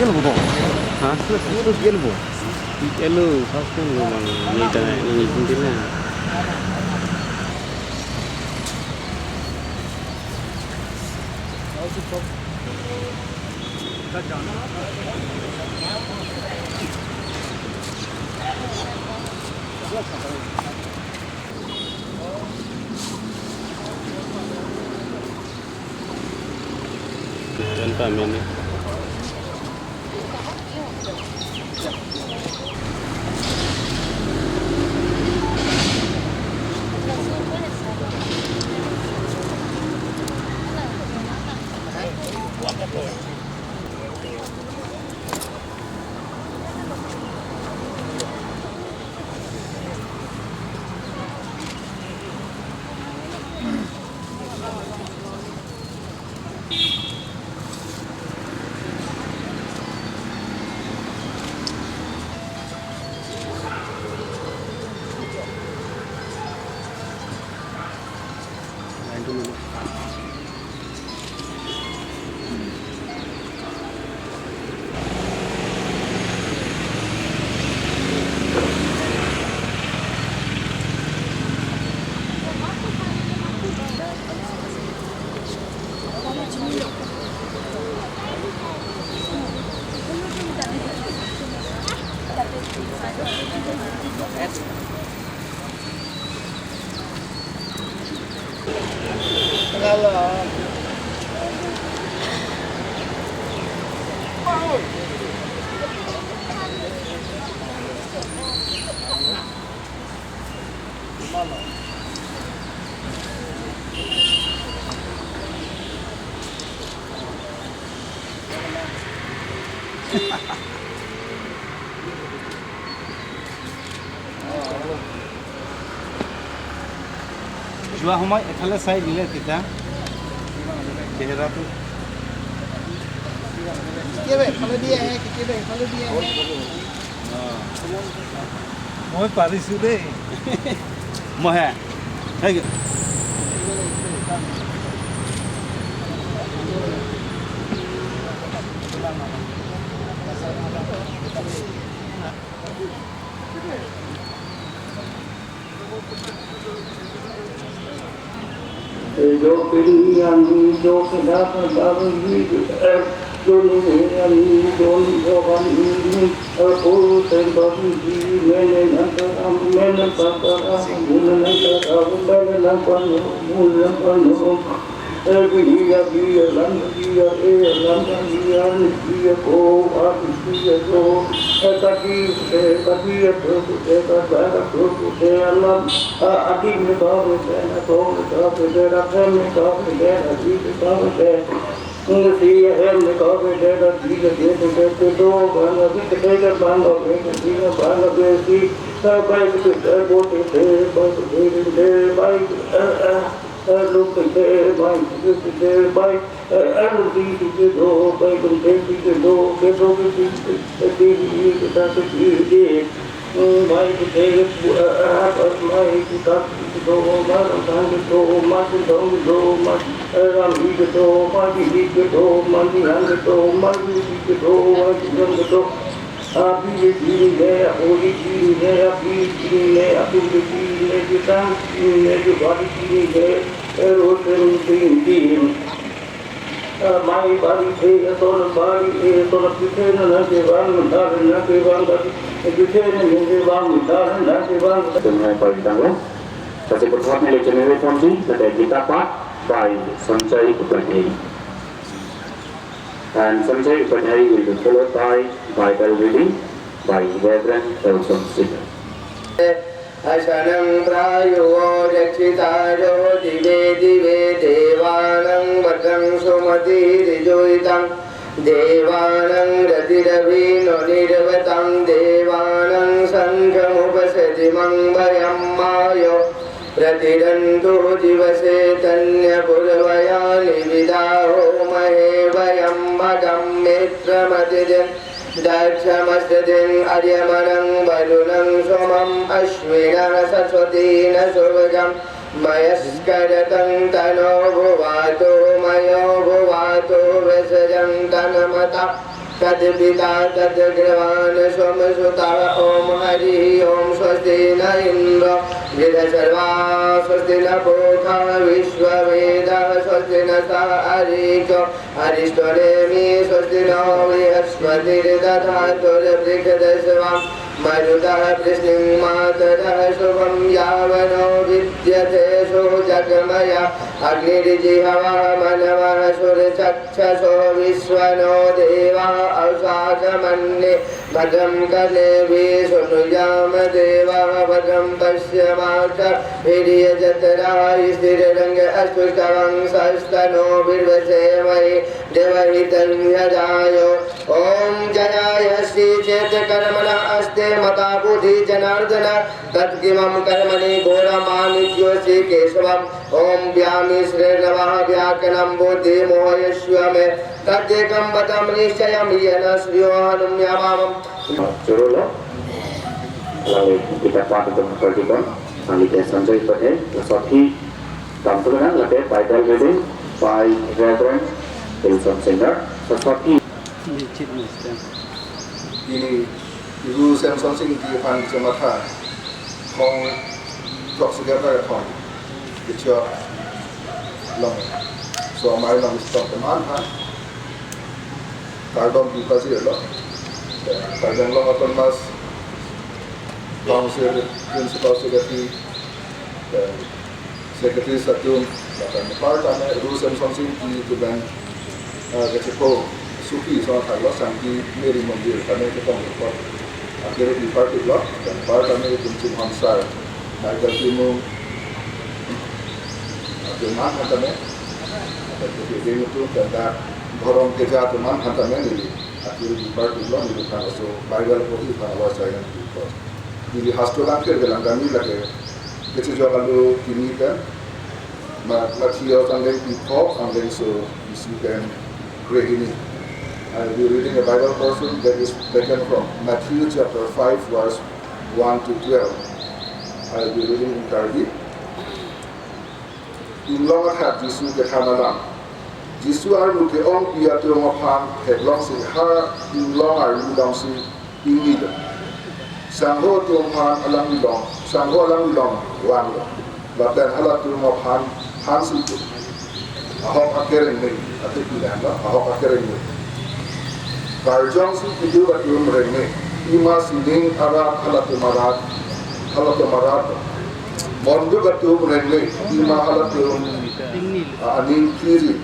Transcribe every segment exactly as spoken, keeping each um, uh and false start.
Gel bo to. Ha? Gel bo. Gel bo. Gel lo, pas kan lo mang ni ta ni ni ni. Jan pa mene. যোৱা সময় এফালে চাই দিলে তেতিয়া চেহেৰাটো। কেতিয়াবা এফালেদি আহে, কেতিয়াবা এফালেদি আহে। মই পাৰিছো দেই। মই হে। Thank you. Tunai pari tanglo. Pasi pertama nilai channel F M D, ada Gita Path by Sanjay Upadhyay. And Sanjay Upadhyay will be followed by Bible reading by Reverend Elson Singer. Asanam prayuvo dakkhitāro dive dive devānaṃ varaṃ sumatirijuhitam devānaṃ ratirabhinonirvataṃ devānaṃ saṅghamupasati maṃ vayam māyo pratidantu jiva cetanyapurvayani vidāhomahe vayam bhagam mitramatijin dakshamasatin aryamanaṃ varuṇaṃ somam ashvinā sasvatīna suvakam mayaskarataṃ tano bhuvātu mayo bhuvātu vesajaṃ tanamata तत्पिता तदग्रवान् सोमसुतः। ॐ हरिः ॐ। स्वस्ति न इन्द्रो वृद्धसर्वा, स्वस्ति न पूषा विश्ववेदाः, स्वस्ति नस्तार्क्ष्यो अरिष्टो नेमिः, स्वस्ति नो बृहस्पतिर्दधातु ऋक्क्षसे वां मरुतः पृश्निं मातरः। शुभं यावनो विद्यते सूचकमया अग्निर्जिह्वा मनवः सुरचक्षसो विश्वनो देवा अवसाकमन्ये भद्रं कर्णेभिः शृणुयाम देवाः भद्रं पश्यमाक्षभिर्यजत्राः। स्थिरैरङ्गैः स्तुष्टुवांसस्तनूभिर्व्रजेमहि देवहितं यदायुः। ॐ जयाय श्रीचैत्यकर्मणा अस्ते मता बुद्धि जनार्दन तत्किमं कर्मणि घोरमानिज्योऽसि केशवम्। ॐ व्यामिश्रेर्नवः व्याकरणं बुद्धिं मोहयस्व मे तदेकं वद निश्चयं येन श्रेयो हनूयाम्यहम्। Chorolo, alangli kita pan itu mengkaji kon, alangli ke Sanjay Patel, lasothi, tam tu kan, lake Bible reading by Reverend Wilson Singer, lasothi. Pini Ru Semsonsing Ingti aphan kematha thong throk sika ta thong kechok long so amei long stop teman ha kardom di pasi lo kardom long Autonomous Council Principal Secretary, eh, Secretary atum, lapen apar tame Ru Semsonsing Ingti atum pen, eh, kachepho supi so thaklo Shanti Mary Mandir tame chetong report. Akhir di party lo, lapen apar tame atum chim hansar, Michael Timung, atum man tame, lapen kepi ding atum, lapen dak Dhorom Keja atum man tame neli. Akhir di party lo, neli aphan laso Bible pori aphan awar sayan di ko. Neli hasto lang kir gelang kami lake kechejok alu kini pen, Ma-, Matthew angdeng phli phongo, angdengso isi pen krehini. I'll be reading a Bible portion that is taken from Matthew chapter five, verse one to twelve. I'll be reading in Karbi. Inglong athak Jisu kethan alam. Jisu armu ke-ongpi atum aphan theklongsi ha inglong arlu damsi ingni do. Sangho atum aphan alangli along, sangho alangli along vanglo. Lapen halatum aphan thansi pu, "Ahok akereng me," athe pilang lo, "Ahok akereng me. Karjongsi keduk atum reng me, pima sining arat halatum arat, halatum arat. Monduk atum reng me, pima halatum, ah, aning phiri.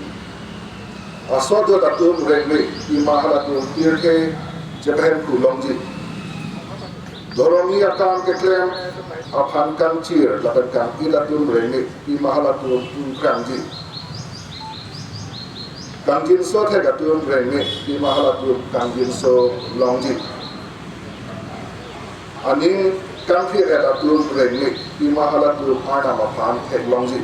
Asodot atum reng me, pima halatum pirthe chepahemphu longji. Dhoromi akam keklem aphan kangchir lapen kang-it atum reng me, pima halatum ingkrangji. Kangjinso thek atum reng me, pima halatum kangjinso longji. Aning kangphi-et atum reng me, pima halatum Arnam aphan theklongji.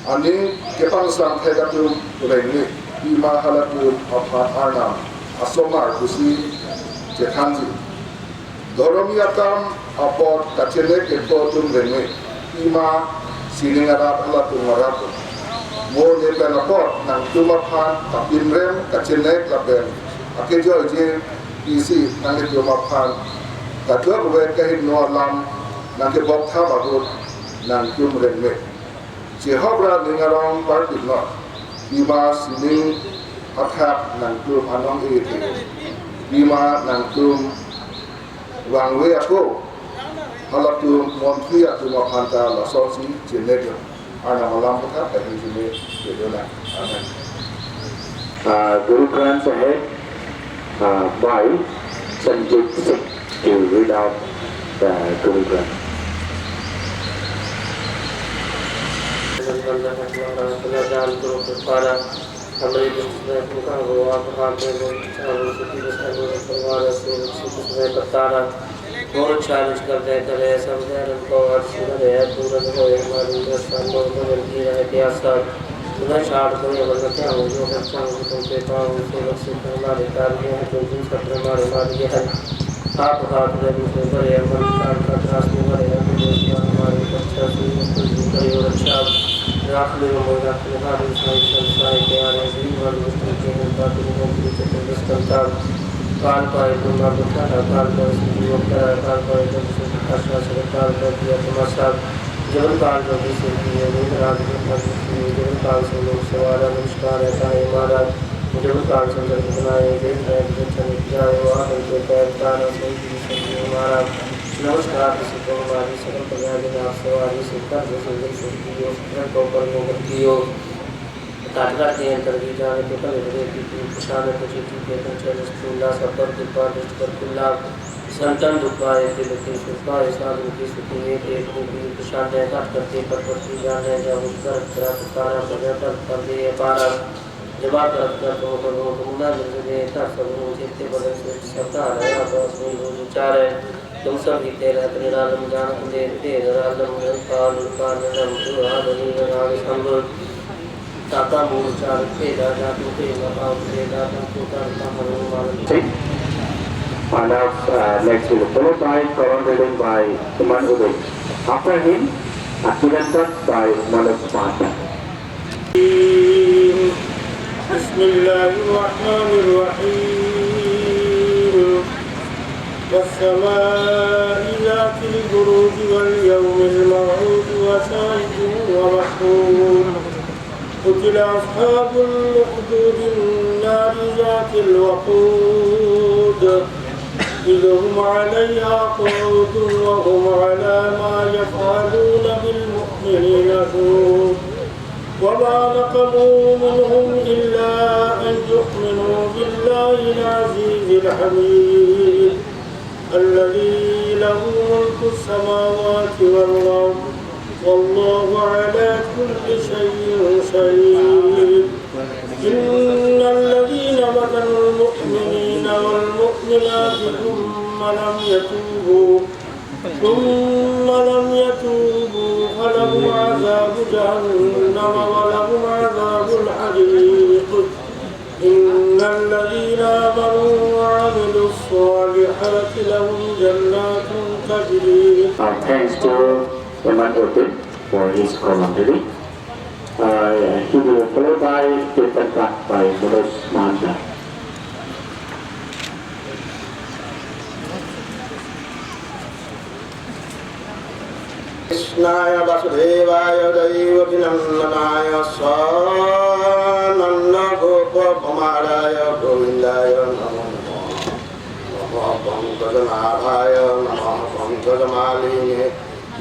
Aning kepangsam thek atum reng me, pima halatum aphan Arnam asomar pusi chethanji. Dhoromi akam apot kachenek kepho atum reng me, pima sining arat halatum arat. Mo ne pen apot nangtum aphan kapinrem kachenek lapen akejoije isi nanglitum aphan kadokave kahingno alam nangkebok tham ahut nangtum reng me. Chehok ra ning arong parpik non, pima sining athak nangtum anong e the, pima nangtum vangve ako, halatum montri atum aphan ta lasonsi chenek lo. Arnam alam aphuthak kahingno chini kedo nang. Amen. Uh, Guru Granth Sahib, uh, by Sanjit Singh to read out the Guru Granth. और चालीस कर दे करे, सब दे रंग को हर सुंदर है, पूरन होए हमारी दर्शन, मोर भजन की रहे प्यासा। सुबह शाम को ये बंद क्या हो, जो बच्चा हो, तुमसे पाओ, उसे बख्शे, हमारे कार्य है, जो जिन सत्र हमारे मार्ग है। आप हाथ में मुझे बड़े अमन काल का त्रास में बड़े अमन, जो हमारे बच्चा सुन, मुझे बड़े और अच्छा। Rakhle Romoi, Rakhle Hari, Sai San Sai, Kayare Dri, Valu Vistri, Kehel Batu, Mongkiri Chakri Viskantam, Kalpai Brahma Gupta, Kalpai Sri Gupta, Kalpai Dr. Sri Prakash Raj, Kalpai Priya Kumar Sah, Jabalpal Jogi Singh, Raj Gupta, Jabalpal Singh Lok Sawara, Namaskar, Kayamara, Jabalpal Singh Jabalpal, Jabalpal Singh Jabalpal, Kalpai Tana Singh, Singh Mara, Namaskar, Singh Kumari, Sakal Prajagin, Aap Sawari, Singh Kar, Singh Singh, Singh Singh, Singh Kumar, Mohan Kiyo, Katkat ke antar di jane to kami beri titi pusana to cuti ke to challenge tula sabar kipa dustar tula santan dupa ete leke supa esa duki suki ete kubi pusana katkat ke patpati jane jabu kar kara kara pada kar kar de para jawab kar kar to kar to muna de kar sabu chete pada sut sata raya apa sui buju chare. Tum sab hi tera tera lam jan kunde tera lam jan pa lam pa lam tu ha dani lam ha sambul. Tata murcha tera jatu tera pau tera jatu tera pau. And now, uh, next we will followed by Quran reading by Iman Uday. After him, a Kiran Path by Manoj Mahanta. بسم الله الرحمن الرحيم. والسماء ذات البروج واليوم الموعود وشاهد ومشهود. قتل أصحاب الأخدود النار ذات الوقود. إذ هم عليها قعود وهم على ما يفعلون بالمؤمنين شهود. وما نقموا منهم إلا أن يؤمنوا بالله العزيز الحميد الذي له ملك السماوات والأرض والله على كل شيء شهيد. إن الذين فتنوا المؤمنين والمؤمنات ثم لم يتوبوا ثم لم يتوبوا فلهم عذاب جهنم ولهم عذاب الحريق. إن الذين آمنوا وعملوا الصالحات لهم جنات تجري. Uh, thanks to Iman Uday for his commentary. Uh, he will followed by Kirtan Path by Manoj Mahanta. कृष्णाय वासुदेवाय देवकीनन्दनाय स नन्दगोपकुमाराय गोविन्दाय नमो नमः। नमः पङ्कजनाभाय नमः पङ्कजमालिने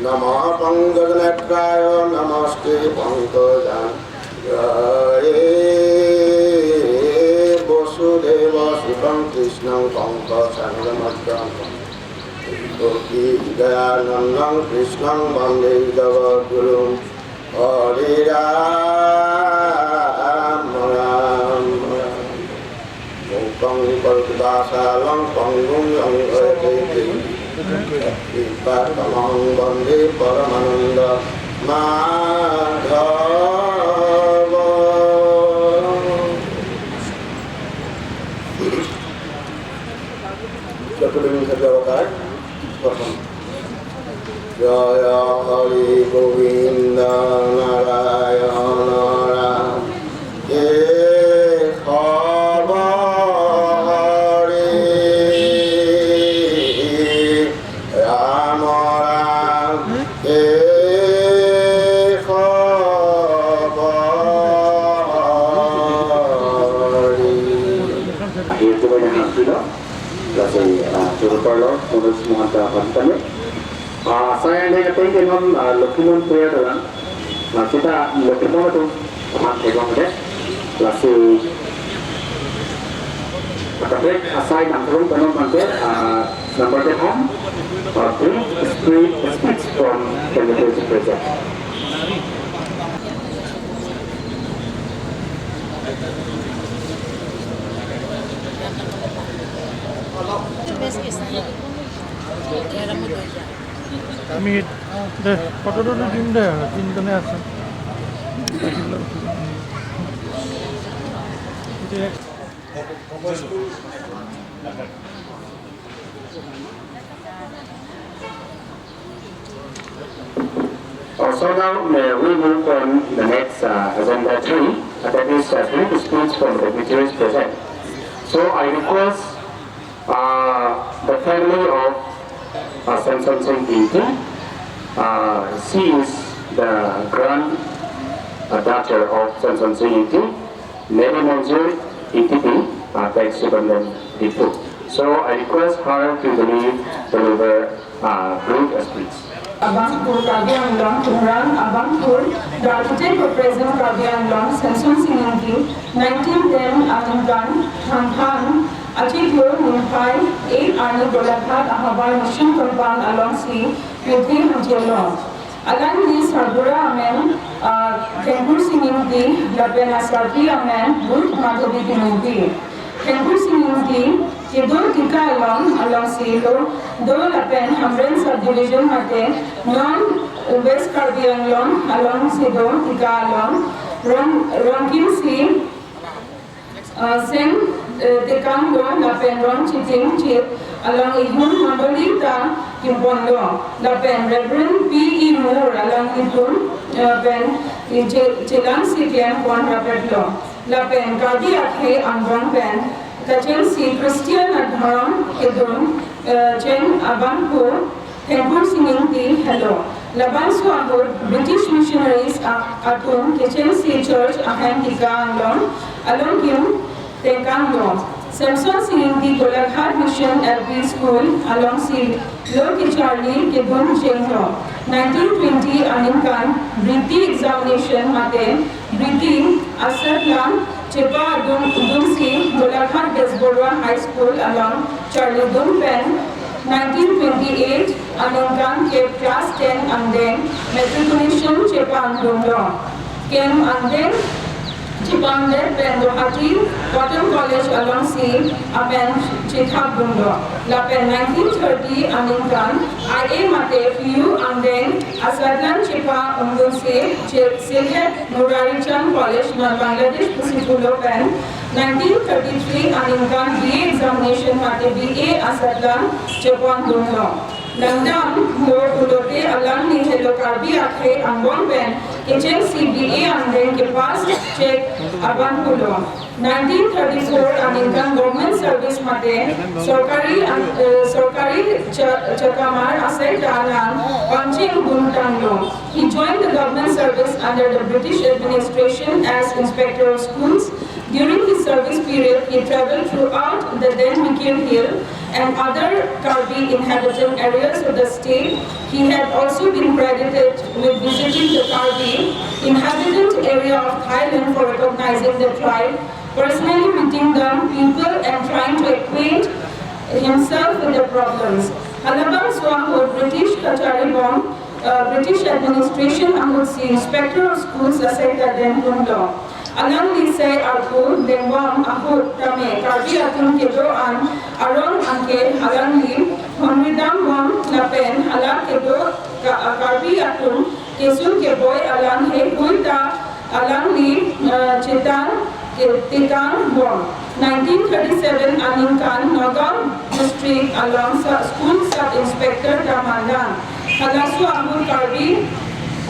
नमः पङ्कजनेत्राय नमस्ते पङ्कजाङ्घ्रये। वसुदेवसुतं कृष्णं कंसचाणूरमर्दनं देवकीनन्दनं कृष्णं वन्दे जगद्गुरुम्। हरे राम राम Ram. Mukong kol kebasa long pong lung long oi titi. Ipat kamong bondi paramanda madhava. Jakuling kejauh kai. Jaya Hari Govinda Narayana Ram. Jai Hari Ram Ram. Jai Hari. Akhir tu banyak hak tu dah. Lasi, ah, choro parlo, Manoj Mahanta aphan tame. Ah, asai angdeng ateng ke non, ah, Lokhimon Puya dolang. Ah, seta Lokhimon atum aphan theklong det. Lasi, kaprek asai nangthrong panom ante, ah, number te hom, ah, brief speech, speech from candidates present. আমি দে, ফটো টটো দিম দে, তিনজনে আছে। So now uh, we move on the next uh, agenda three, uh, that is uh, brief speech from the dignitaries present. So I request uh, the family of uh, Samson Singh Ingti. Uh, she is the grand uh, daughter of Samson Singh Ingti, Lady Monjir Ingtipi, uh, ex-superintendent Diphu. So I request her to deliver, deliver uh, brief speech. Abang Karbi Anglong Tumrang Abang Kur, the architect of present Karbi Anglong, Samson Singh Ingti, nineteen ten aningkan, Thangthang, achiklo Nimphai, eight arni Golaghat ahavar mission compound alongsi, Yuthi Hajelo. Alangli sarbura amen, uh, Thengkur Singh Ingti, lapen asarpi amen, Ruth Madhavi Ingti. Thengkur Singh Ingti, kedo tika along, alongsi lo, do lapen Hamren subdivision mate, non West Karbi Anglong, alongsi do tika along, rong, rongkimsi, uh, seng, uh, tekang do lapen rong chiting chit, along ihun mondoli ta kimpon do, lapen Reverend P E Moore, alanglitum, uh, pen, i che-, chelangsi klempon rapet lo. Lapen Karbi akhei angbong pen kachengsi Christian adhorom kedun, eh, cheng abangphu Thengkur Singh Ingti helo. Labangso ahut British missionaries a-, atum kechengsi church ahem tika anglong along kim tekang lo. Samson Singh Ingti Golaghat Mission L P School alongsi lo kecharli kedun chenglo. Nineteen twenty aningkan Bridge examination mate Bridge asatlang chepadun dunsi Golaghat Bejbaroa High School along charlidun pen nineteen twenty-eight aningkan ke class ten angdeng matriculation chepangdunlo. Kem angdeng chepangdet pen Guwahati Cotton College alongsi amen chethapdunlo. Lapen nineteen thirty aningkan I A mate P U angdeng asatlang chepa-ongdunsi che-, Sylhet Murari Chand College non Bangladesh pusi pulo pen nineteen thirty-three aningkan B A examination mate B A asatlang chepondunlo. Langdamlo pulote alangli helo Karbi akhei angbong pen kechengsi B A angdeng kepass chek abangphu lo. Nineteen thirty-four aningkan government service mate sorkari an-, eh, sorkari cha-, chakamar asai ta alang pangchengdun tanglo. He joined the government service under the British administration as Inspector of Schools. During his service period, he traveled throughout the then Mikir Hill and other Karbi inhabitant areas of the state. He had also been credited with visiting the Karbi inhabitant area of Thailand for recognizing the tribe, personally meeting them, people, and trying to acquaint himself with the problems. Halabangso ahut British kacharibom, uh, British administration ahutsi Inspector of Schools asai ta dengdunlo. Alangli sai arpu dengbom ahut tame Karbi atum kedo-an arong anke alangli hongridambom lapen hala kedo Ka-, Karbi atum kesung keboi alang heihui ta alangli, eh, chethan ke-, tekangbom. Nineteen thirty-seven aningkan Nagaon district along sa-, school sub inspector ta mandang. Halaso ahut Karbi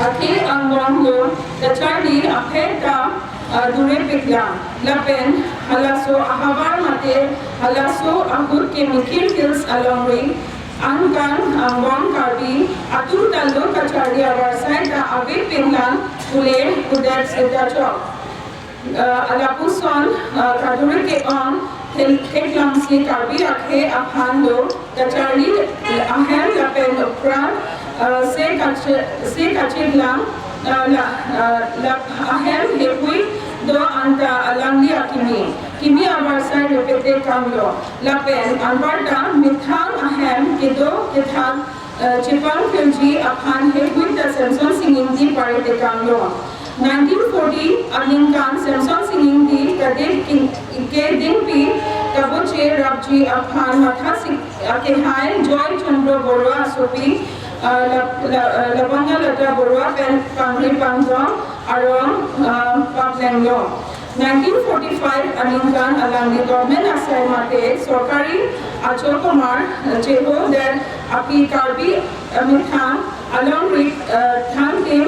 akhei angbong lo kacharli apher ta, ah, durepiklang. Lapen halaso ahavar mate halaso ahut ke Mikir Hills alongri angkan angbong Karbi atum ta lo kacharli avarsai ta avepinlang pule pudet seta chok. Ah, lapuson, ah, kadure ke-ong thel-, theklongsi Karbi akhei aphan lo kacharli ahem lapen upran, ah, se kache-, se kachedlang, ah, la, ah, la ahem heihui do-an ta alangli akimi. Kimi avarsai repete kamlo. Lapen anparta methang ahem kedo kethak, eh, chepangphirji aphan heihui ta Samson Singh Ingti pare tekanglo. Nineteen forty aningkan Samson Singh Ingti kade king-, kedingpi kaboche rapji aphan mathasik akehai Joy Chandra Baruah asopi, eh, la, la, eh, Labangalata Baruah pen pangri pangtong arong, eh, paplenglo. Nineteen forty-five aningkan alangli government asai mate sorkari achokomar, eh, chehodet aphi Karbi amethang alongri, eh, thangthim,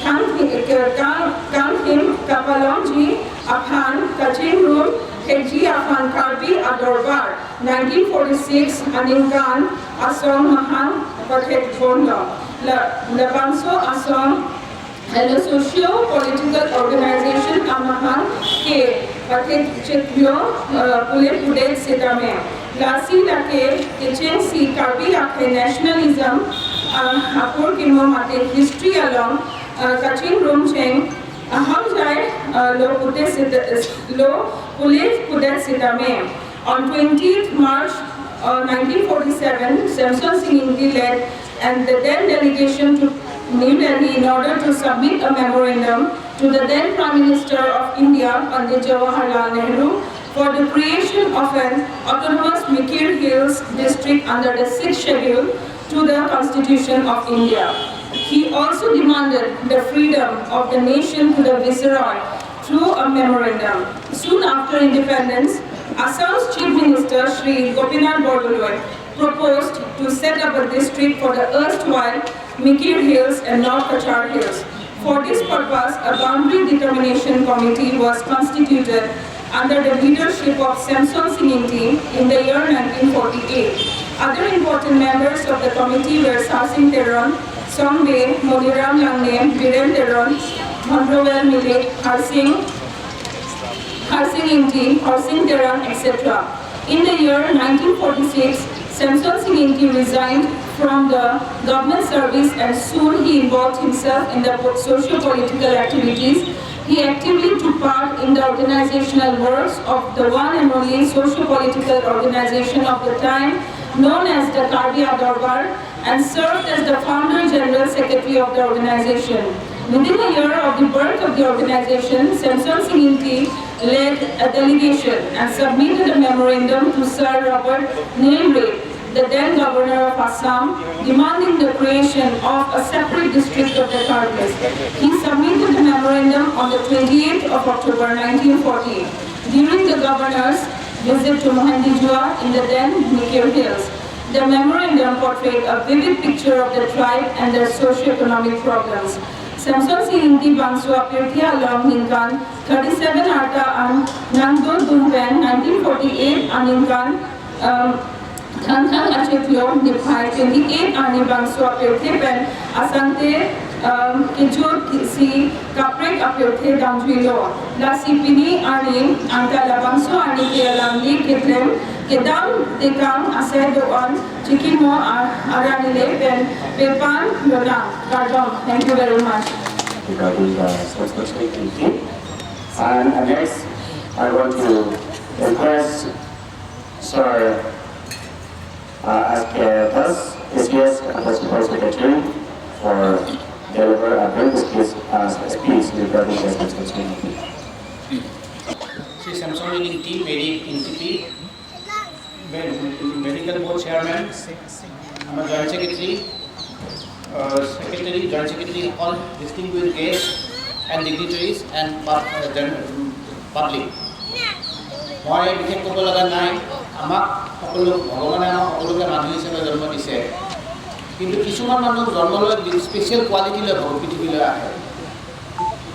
thangthim, eh, kang, kangthim kapalongji aphan kachingrum thekji aphan Karbi Adorbar nineteen forty-six aningkan asong mahang pathekponlo. La, labangso asong, eh, la socio-political organization amahang ke pathekchitlo, eh, pule pudet sitame. Lasi lake kechengsi Karbi akhei nationalism, ah, apor kimo mate history along, ah, kachingrum cheng aham jai, ah, lo pute sita-, lo pule pudet sitame. On twentieth March, uh, nineteen forty-seven, Semson Sing Ingti led and the then delegation to New Delhi in order to submit a memorandum to the then Prime Minister of India, Pandit Jawaharlal Nehru, for the creation of an autonomous Mikir Hills district under the sixth schedule to the Constitution of India. He also demanded the freedom of the nation to the Viceroy through a memorandum. Soon after independence, Assam's Chief Minister Shri Gopinath Bordoloi proposed to set up a district for the erstwhile Mikir Hills and North Cachar Hills. For this purpose, a boundary determination committee was constituted under the leadership of Semson Sing Ingti in the year nineteen forty-eight. Other important members of the committee were Sarsing Teron, Songbe, Moniram Langneh, Biren Teron, Bhondrowel Milik, Harsing, Harsing Ingti, Horsing Terang, et cetera. In the year nineteen forty-six, Semson Sing Ingti resigned from the government service and soon he involved himself in the po-, socio-political activities. He actively took part in the organizational works of the one and only socio-political organization of the time, known as the Karbi Adorbar, and served as the founder general secretary of the organization. Within a year of the birth of the organization, Semson Sing Ingti led a delegation and submitted a memorandum to Sir Robert Nail Reid, the then governor of Assam, demanding the creation of a separate district of the Karbis. He submitted the memorandum on the twenty-eighth of October nineteen forty during the governor's visit to Mohindijua in the then Mikir Hills. The memorandum portrayed a vivid picture of the tribe and their socio-economic problems. Semson Sing Ingti bangso apirthe along ningkan thirty-seven arta an nangdodun pen nineteen forty-eight aningkan, um, Thangthang achiklo niphai twenty-eight arni bangso apirthe pen asangte, um, kejut si kaprek apirthe damjuilo. Lasi pini arni anke labangso arni ke alangli keklem kedam tekang asai do-an chikimo a-, aranile pen pepan lonang. Kardom. Thank you very much. Regarding the sports committee. And, uh, next, I want to request Sir, uh, S K Das, S B S Campus Secretary, for deliver a brief speech, uh, speech regarding the sports committee. Shri Semson Ingti, Medi Ingtipi, Med-, Medical Board Chairman, আমাৰ Joint Secretary, uh, Secretary, Joint Secretary, all distinguished guests and dignitaries and pub-, uh, gen-, um, public. মই বিশেষ ক'ব লগা নাই। আমাক সকলো, ভগৱানে আমাক সকলোকে মানুহ হিচাপে জন্ম দিছে, কিন্তু কিছুমান মানুহ জন্ম লৈ স্পেচিয়েল কোৱালিটি লৈ ভগ-, পৃথিৱীলৈ আহে।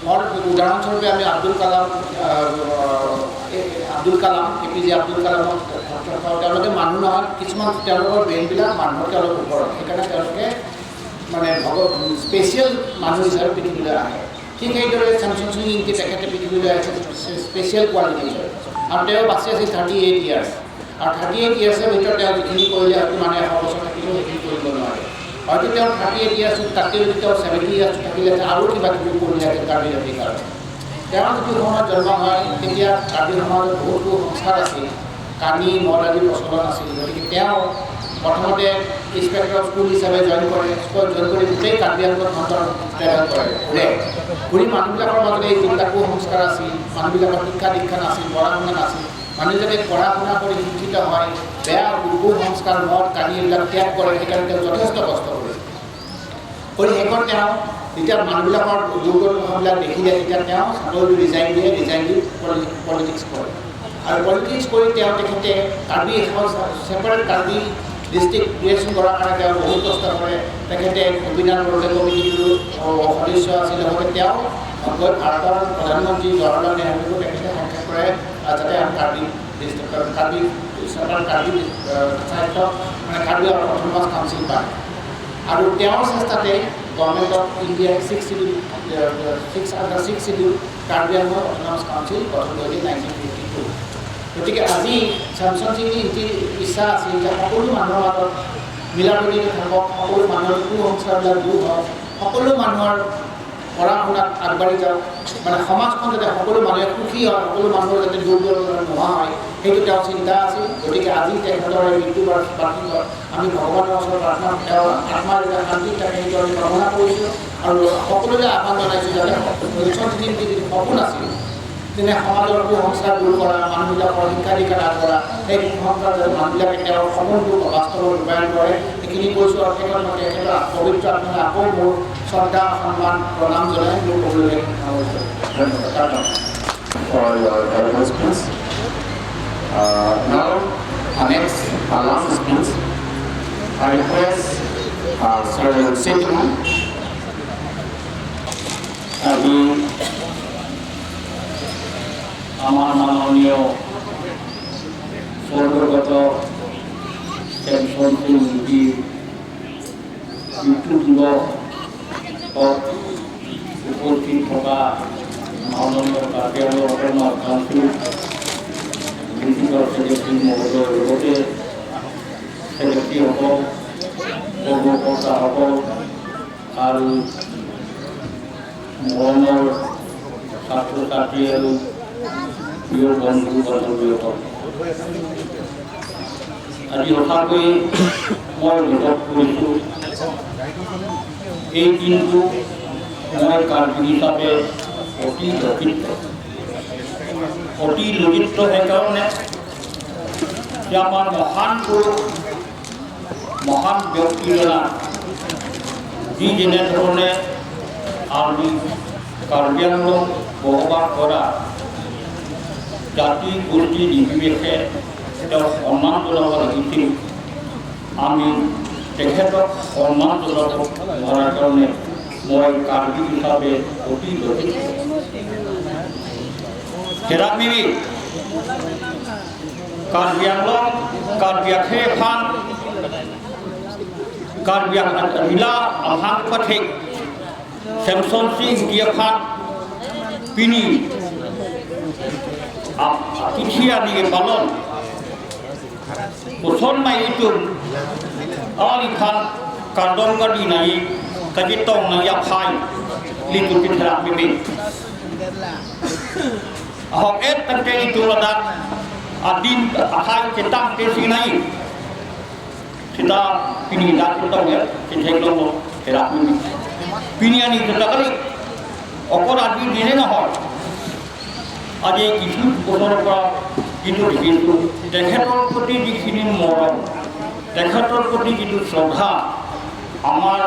মোৰ উদাহৰণস্বৰূপে আমি আব্দুল কালাম, আহ, এ-, আব্দুল Kalam, A P J Abdul কালামক চাওঁ, তেওঁলোকে মানুহ নহয়, কিছুমান তেওঁলোকৰ ব্ৰেইনবিলাক মানুহতকৈ অলপ ওপৰত, সেইকাৰণে তেওঁলোকে মানে ভগ-, স্পেচিয়েল মানুহ হিচাপে পৃথিৱীলৈ আহে। ঠিক সেইদৰে ছেমছন সিং ইংতি তেখেতে পৃথিৱীলৈ আহিছে স্পেচিয়েল কোৱালিটি হিচাপে। আৰু তেওঁ বাচি আছে থাৰ্টি এইট ইয়াৰ্ছ। আৰু থাৰ্টি এইট ইয়াৰ্ছৰ ভিতৰত তেওঁ যিখিনি কৰিলে, হয়তো মানে এশ বছৰ থাকিলেও সেইখিনি কৰিব নোৱাৰে। হয়তো তেওঁ থাৰ্টি এইট ইয়াৰ্ছত তাতকৈ যদি তেওঁ ছেভেণ্টি ইয়াৰ্ছত থাকিলে, তেওঁ আৰু কিবা কিবি কৰিলেহেঁতেন কাৰ্বি জাতিৰ কাৰণে। তেওঁ যিটো সময়ত জন্ম হয়, তেতিয়া কাৰ্বি সমাজত বহুত কু-সংস্কাৰ আছিল, কানি, মদ আদিৰ প্ৰচলন আছিল। গতিকে তেওঁ প্ৰথমতে ইনস্পেক্টৰ স্কুল হিচাপে জইন কৰে। স্কুল জইন কৰি গোটেই কাৰ্বি আংলং খণ্ডত ট্ৰেভেল কৰে, ঘূৰে। ঘূৰি মানুহবিলাকৰ মাজত এই যিবিলাক কু-সংস্কাৰ আছিল, মানুহবিলাকৰ শিক্ষা দীক্ষা নাছিল, পঢ়া শুনা নাছিল, মানুহ যাতে পঢ়া শুনা কৰি শিক্ষিত হয়, বেয়া কু-সংস্কাৰ, মদ, কানি এইবিলাক ত্যাগ কৰে, সেইকাৰণে তেওঁ যথেষ্ট কষ্ট কৰিছে। কৰি শেষত তেওঁ যেতিয়া মানুহবিলাকৰ দুৰ্দশাবিলাক দেখিলে, তেতিয়া তেওঁ চাকৰিটো ৰিজাইন দিয়ে, ৰিজাইন দি পলি-, পলিটিক্স কৰে। আৰু পলিটিক্স কৰি তেওঁ তেখেতে কাৰ্বি এখন ছেপাৰেট কাৰ্বি ডিষ্ট্ৰিক্ট ক্ৰিয়েশ্যন কৰাৰ কাৰণে তেওঁ বহুত কষ্ট কৰে। তেখেতে গোপীনাথ বৰদলৈ কমিটিৰ, অ, সদস্য আছিল, লগতে তেওঁ গৈ ভাৰতৰ প্ৰধানমন্ত্ৰী জৱাহৰলাল নেহৰুকো তেখেতে সাক্ষাৎ কৰে, আহ, যাতে আমি কাৰ্বি ডিষ্ট্ৰিক্ট, কাৰ্বি, চেপাৰেট কাৰ্বি, আহ, সাহিত্য, মানে, কাৰ্বি অট'নমাছ কাউন্সিল পায়। আৰু তেওঁৰ চেষ্টাতে গভৰ্ণমেণ্ট অফ ইণ্ডিয়াই ছিক্স শ্বিডিউল, আহ, six, under six schedule Karbi Anglong autonomous council গঠন কৰিলে নাইনটিন ফিফটি টু। গতিকে আজি ছেমছন চিং ইংতিৰ ইচ্ছা আছিল যে সকলো মানুহৰ মাজত মিলাপ্ৰীতি থাকক, সকলো মানুহৰ কুসংস্কাৰবিলাক দূৰ হওক, সকলো মানুহৰ পঢ়া শুনাত আগবাঢ়ি যাওক, মানে, সমাজখন যাতে সকলো মানুহে সুখী হয়, সকলো মানুহৰ যাতে দুখ দৰ্দ নোহোৱা হয়, সেইটো তেওঁৰ চিন্তা আছিল। গতিকে আজি তেখেতৰ এই মৃত্যু বাৰ্ষিকীত আমি ভগৱানৰ ওচৰত প্ৰাৰ্থনা, তেওঁৰ আত্মা যাতে শান্তি থাকে, সেইটো আমি কামনা কৰিছোঁ। আৰু সকলোকে আহ্বান জনাইছোঁ যাতে ছেমছন চিং ইংতিৰ যিটো সপোন আছিল, যেনে সমাজৰ কুসংস্কাৰ দূৰ কৰা, মানুহবিলাকৰ শিক্ষাধিকাৰ আগবঢ়া, সেই কুসংস্কাৰ যাতে মানুহবিলাকে তেওঁৰ সপোনটো বাস্তৱত ৰূপায়ণ কৰে, সেইখিনি কৈছোঁ। আৰু শেষত মই তেখেতৰ পবিত্ৰ আত্মালৈ আকৌ মোৰ শ্ৰদ্ধা, সন্মান, প্ৰণাম জনাই মোৰ ক'বলগীয়া সামৰিছোঁ। ধন্যবাদ। For your address, please. Uh, now, our next, our last speech. I request, uh, Sir Setu. আজি আমাৰ মাননীয় স্বৰ্গগত ছেমছন চিং ইংতিৰ মৃত্যু দিৱসত উপস্থিত থকা মাননীয় কাৰ্বি আংলং অট'নমাছ কাউন্সিল ডিষ্ট্ৰিক্টৰ ছেক্ৰেটাৰী মহোদয়, লগতে ছেক্ৰেটাৰীসকল, কৰ্মকৰ্তাসকল আৰু মৰমৰ ছাত্ৰ ছাত্ৰী আৰু প্ৰিয় বন্ধু বান্ধৱীসকল, আজি সঁচাকৈ মই অনুভৱ কৰিছোঁ, এই দিনটো মই কাৰ্বি হিচাপে অতি লজ্জিত। অতি লজ্জিত সেইকাৰণে যে আমাৰ মহান পুৰুষ, মহান ব্যক্তিজনা, যি যেনেধৰণে আমি কাৰ্বি আংলং বসবাস কৰা জাতি গোষ্ঠী নিৰ্বিশেষে তেওঁক সন্মান জনাব লাগিছিল। আমি তেখেতক সন্মান জনাব নোৱাৰাৰ কাৰণে মই কাৰ্বি হিচাপে অতি লজ্জিত। হেৰা মিমি, কাৰ্বি আংলং, কাৰ্বি আখে এফান, Karbi Anglong, ila amahang pathek, Samson Sing Ingti aphan pini, ap, kithi ani palon. Koson mai itum, aliphan kardom kadi nai, kajitong nai aphai, litum pitrak mimi. Ahok et tangte itum ladak, adim aphai ketang te sinai. Sita pini dak ketong ya, kethek long lo, herak mimi. Pini ani kita kali, okor adi dine na hoi. আজি কিছু বছৰৰ পৰা যিটো দেখিছোঁ, তেখেতৰ প্ৰতি যিখিনি মৰম, তেখেতৰ প্ৰতি যিটো শ্ৰদ্ধা, আমাৰ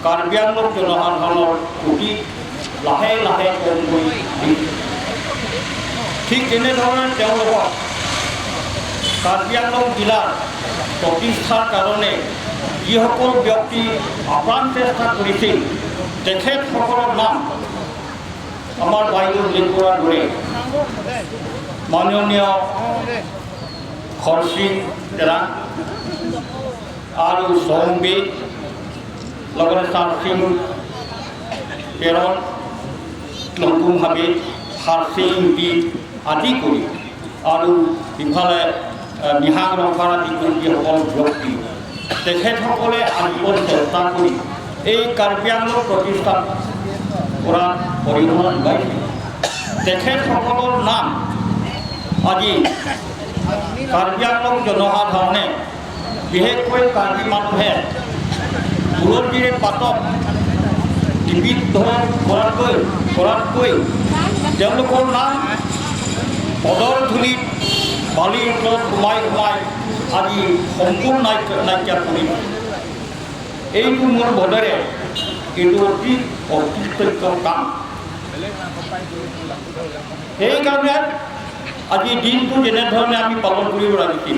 কাৰ্বি আংলং জনসাধাৰণৰ প্ৰতি লাহে লাহে কম হৈ আহিছে। ঠিক তেনেধৰণে তেওঁলোকক কাৰ্বি আংলং জিলাৰ প্ৰতিষ্ঠাৰ কাৰণে যিসকল ব্যক্তি আপ্ৰাণ চেষ্টা কৰিছিল, তেখেতসকলৰ নাম আমাৰ বাইদেউ উল্লেখ কৰাৰ দৰে মাননীয় হৰসিং তেৰাং আৰু চৌং বে, লগতে চাৰসিং তেৰণ, লংকুং হাবি, হাৰসিং ইংতি আদি কৰি আৰু ইফালে, আহ, নিহাং ৰংফাৰ আদি কৰি যিসকল ব্যক্তি, তেখেতসকলে আজীৱন চেষ্টা কৰি এই কাৰ্বি আংলং প্ৰতিষ্ঠা কৰাত অৰিহণা যোগাইছে। তেখেতসকলৰ নাম আজি কাৰ্বি আংলং জনসাধাৰণে, বিশেষকৈ কাৰ্বি মানুহে বুৰঞ্জীৰে পাতক নিষিদ্ধ কৰাতকৈ, কৰাতকৈ তেওঁলোকৰ নাম পদৰ ধূলিত বালিৰ তলত সোমাই সোমাই আজি সম্পূৰ্ণ নাইকিয়া, নাইকিয়া কৰি, এইটো মোৰ বোধেৰে এইটো অতি অকৃতজ্ঞ কাম। সেইকাৰণে আজি দিনটো যেনেধৰণে আমি পালন কৰিব লাগিছিল,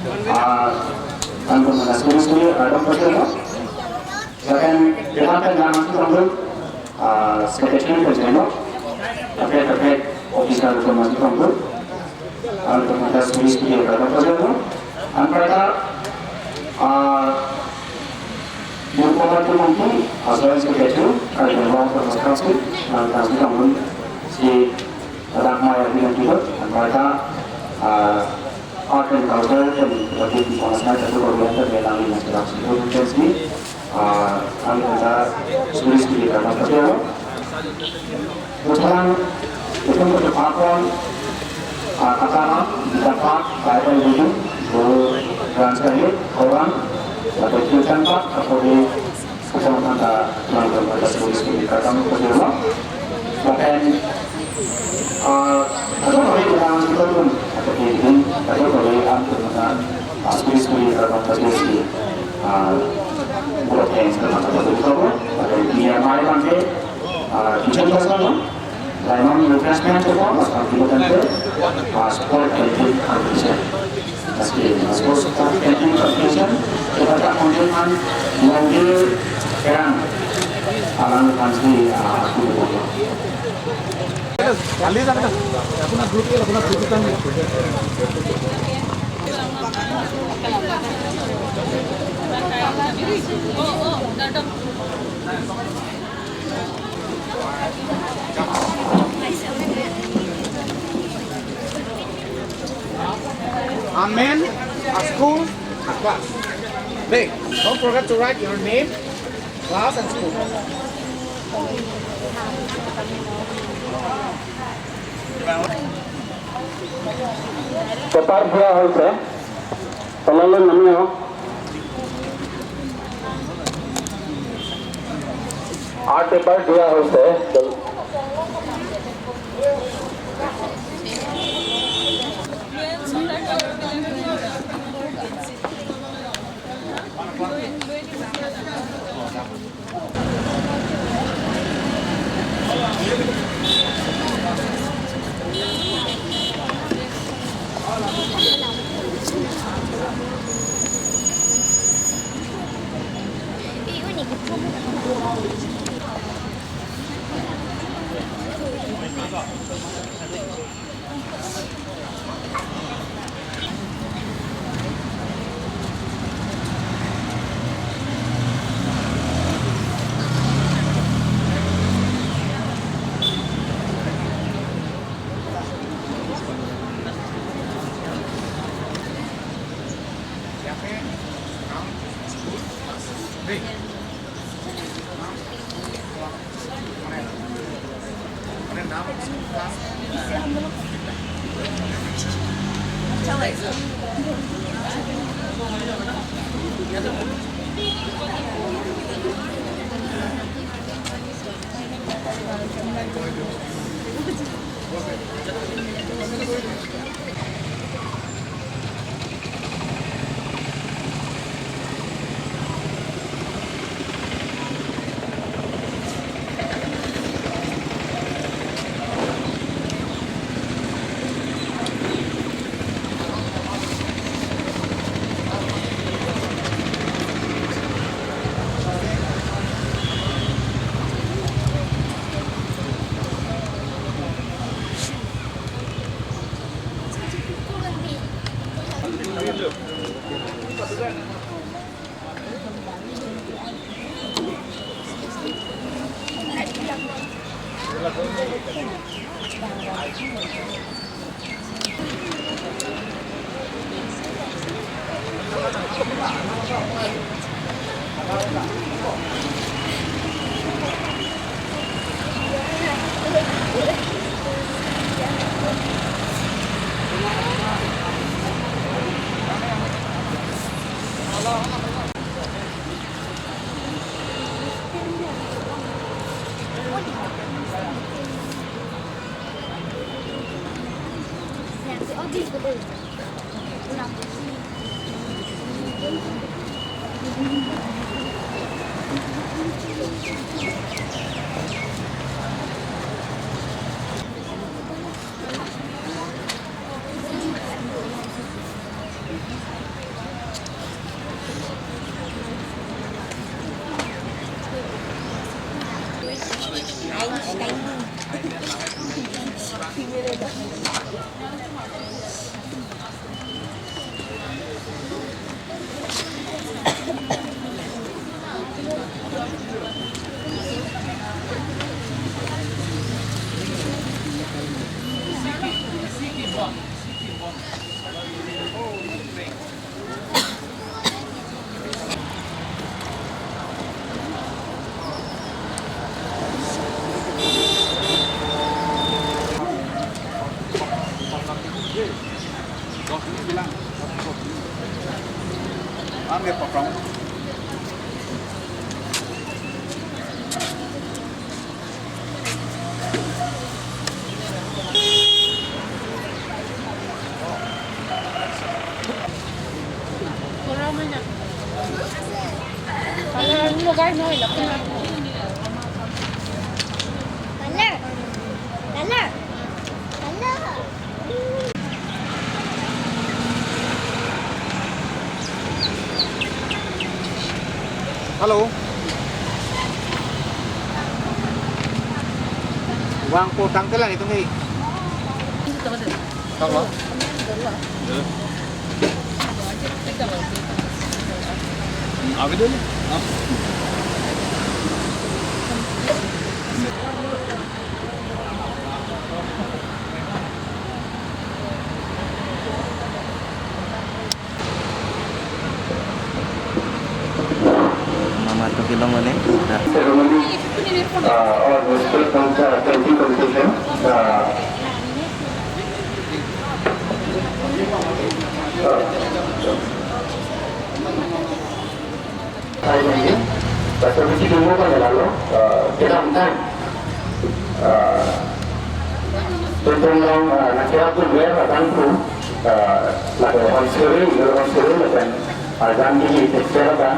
Ah, antum mena suri suri kardom pajirlo. Lapen, lapen nang antum, ah, secretary pajirlo. Lapen, lapen officer antum antum, antum mena suri suri kardom pajirlo. Anparta, ah, Youth Committee Mungki, as well as Secretary, Karbi Anglong Autonomous Council, ah, Council Council, si Radak Maya Bilang Kilo, anparta, ah, Art and Culture, dan Public Performance Night, satu program dan melang di Masyarakat Sipil Agency, ah, kami minta suri suri kardom pajirlo. Kemudian, itu untuk apa, ah, kataram, kita pak, Bible reading, Guru Granth Sahib, Quran, atau Kirtan Pak, atau di Kecamatan ta, teman-teman pada suri suri kardom pajirlo. Bahkan, ah, atau kami bilang kita pun, atau di, atau kami antum mena, ah, suri suri kardom pajirlo, ah, buat yang sedang kita buka, atau dia mai bangke, ah, kitchen class mana? Lain refreshment to come, as people can say, uh, sport canteen competition. As in, uh, sports canteen competition, kita tak mungkin kan, mungkin kan, alam kan si, uh, aku. Amen. A school, a class. Hey, don't forget to write your name, class and school. Paper dia হৈছে, তললৈ নামি আহক। Art paper দিয়া হৈছে। Hello. Vangpo, tangtelang itum he. Tanglo. Abi dulu. Mama to kelong mane. Ceremony, uh, or respect, uh, painting competition, uh, uh, Hai, jadi, bahasa bisi dulu kan ya lalu, eh, kita entah, eh, tentang, eh, nak kira pun wer, akan pun, eh, lalu on suri, lalu on suri, lalu, eh, jangan di picture kan,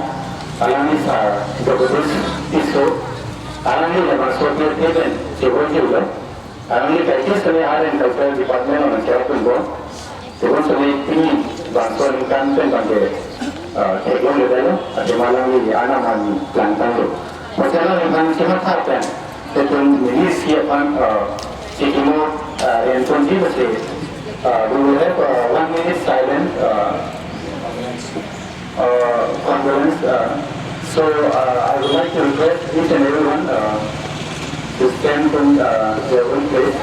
alangli Sar Jagadish Tisso, alangli lalu masuk dia, dia kan, dia boleh juga. Alangli kaiketa sene Art and Culture Department along cherapunpo. Tebon sene pini bangso aningkan pen bangke, eh, theklongledetlo, athema alangli anam an langtanglo. Pachela ningkan chematha pen, tebon neli isi aphan, eh, chikimo, eh, entonji basi, eh, we will have, eh, one minute silence, eh, uh, condolence. Uh, so, uh, I would like to request each and everyone, uh, to stand from, uh, their own place.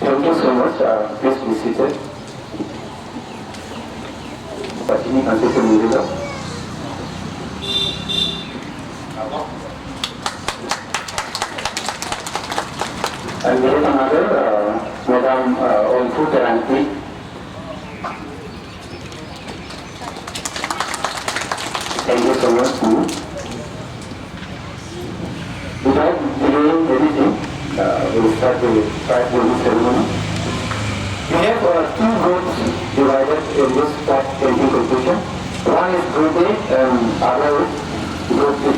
Thank you so much. Uh, please be seated. Pachini kansi sumili lo. And we have another, uh, Madam, uh, Ompu Terangpi. Thank you so much, ma'am. Without delaying anything, uh, we'll start the flag raising ceremony. We have, uh, two groups divided in this flag raising competition. One is Group A and other is Group B.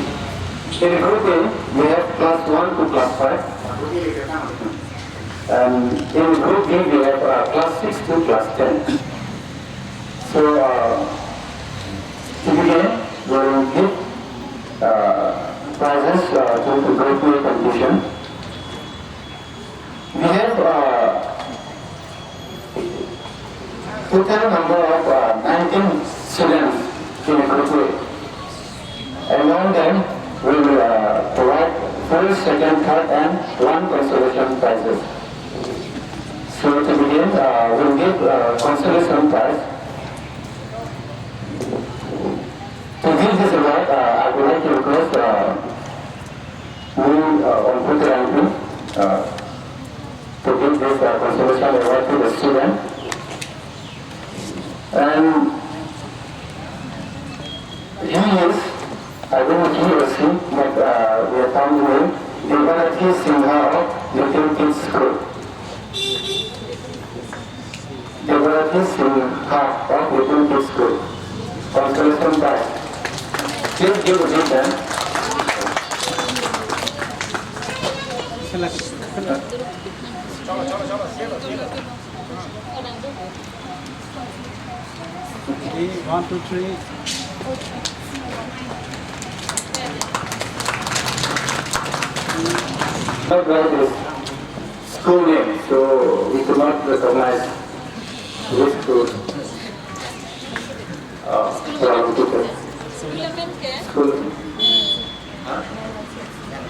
In Group A, we have class one to class five. And in Group B, we have, uh, class six to class ten. So, uh, to begin, we will give, uh, prizes, uh, to the Group A competition. We have, uh, total number of, uh, nineteen students in Group A. Among them, we will, uh, provide first, second, third, and one consolation prizes. So to begin, uh, we'll give, uh, consolation prize. To give this award, uh, I would like to request, uh, me, uh, Ompu Terangpi, uh, to give this, uh, consolation award to the student. And he is I don't know if you see, but uh, we have found the name Devarati Singha of Little Kids School. Devarati Singha of Little Kids School. Consolation prize. Please give a big hand. Ready, one, two, three. Not write this school name, so we cannot recognize this school. Uh, from teacher. School.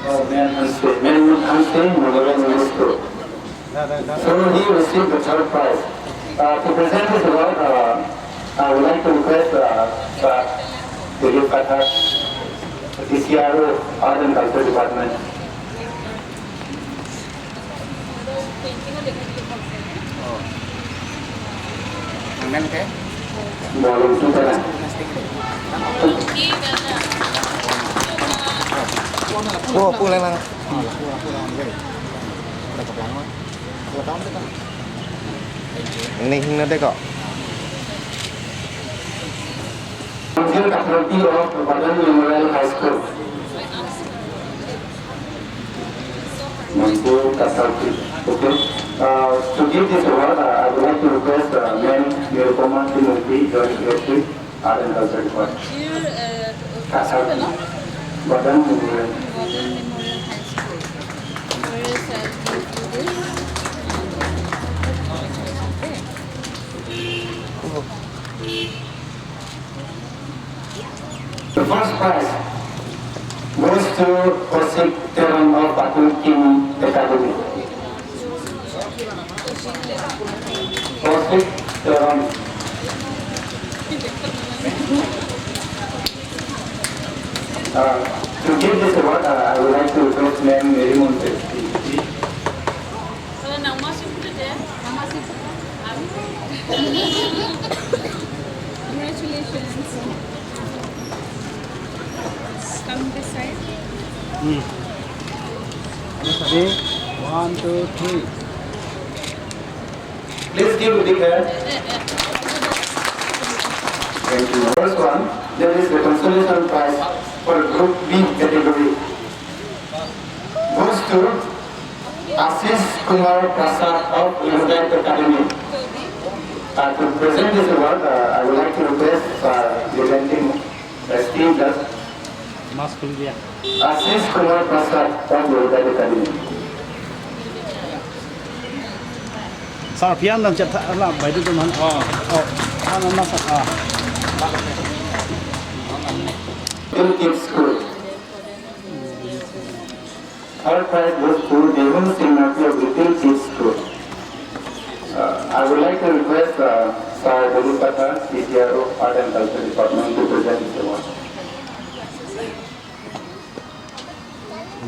Oh, Ma'am Hanse, Ma'am Hanse Memorial Middle School. So he received the third prize. Uh, to present his award, uh, I would like to request uh, uh, Dilip Kathar, the C R O, Art and Culture Department. Ang name ke? Bolong tu ka na. Oh, pulang lang. Ini hing na deko. Council Authority of Badan Memorial High School. Manipur Kasarpi. Okay. Uh, to give this award, uh, I would like to request uh, Ma'am Nirupama Timungpi, Joint Secretary, Art and Culture Department. Here, uh, Kasarpi. Badan Memorial. Modern Memorial High School. Whereas I give you this. The first prize goes to Kaushik Teron of Patul King Academy. Kaushik Teron. Uh, to give this award, uh, I would like to request Ma'am Mary Monte. Congratulations. Come this side. Hmm. Ready? One, two, three. Please give a big hand. Thank you. First one, there is the consolation prize for Group B category. Goes to Ashish Kumar Prasad of Univers Academy. Uh, to present this award, uh, I would like to request uh, the team, the team judge, Mass Media. Ashish Kumar Prasad of Univers Academy. Sir, pian dam chat tha la bai du man. Oh, oh. Ana masa ah. Little Kids School. Third prize goes to Devon Singh Napi of Little Kids School. Uh, I would like to request uh, Sir Dilip Kathar, C C R O, Art and Culture Department, to present this award.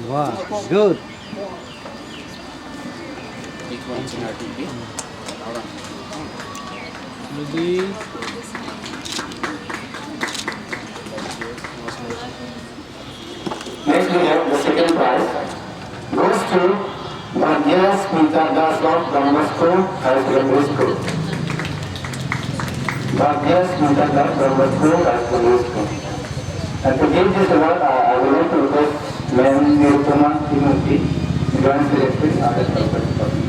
Wow, good. Ready? Next we have the second prize goes to Bhagya Smita Das of Don Bosco Higher Secondary School. Bhagya Smita Das, Don Bosco Higher Secondary School. And to give this award, uh, I would like to request Ma'am Nirupama Timungpi, Joint Secretary, Art and Culture Department.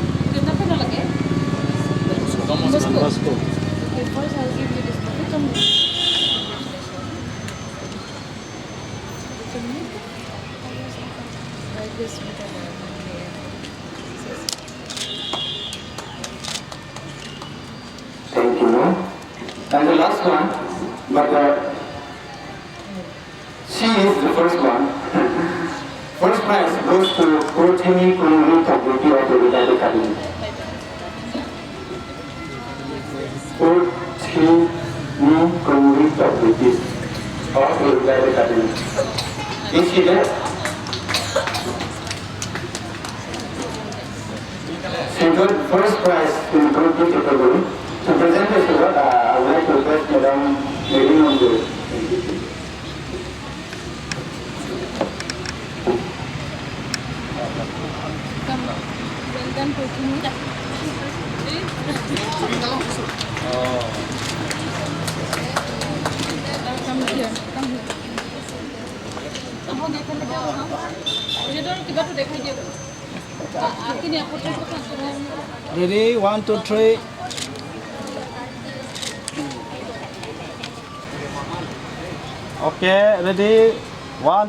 Thank you, ma'am. And the last one, but uh, she is the first one. First prize goes to Purthimi Kumri Tokbipi of the Retired Academy. Purthimi Kumri Tokbipi of the Retired Academy. Is she there? She got first prize in Group B category. To present this award, uh, I would like to request Madam Mary Monjur. Come here, come here. আহক, একেলগে আহক। সিহঁতৰ কিবাটো দেখাই দিয়ক। আ-, আপুনি আকৌ ট্ৰেক কথা আছে। Ready, one, two, three. Okay, ready, one.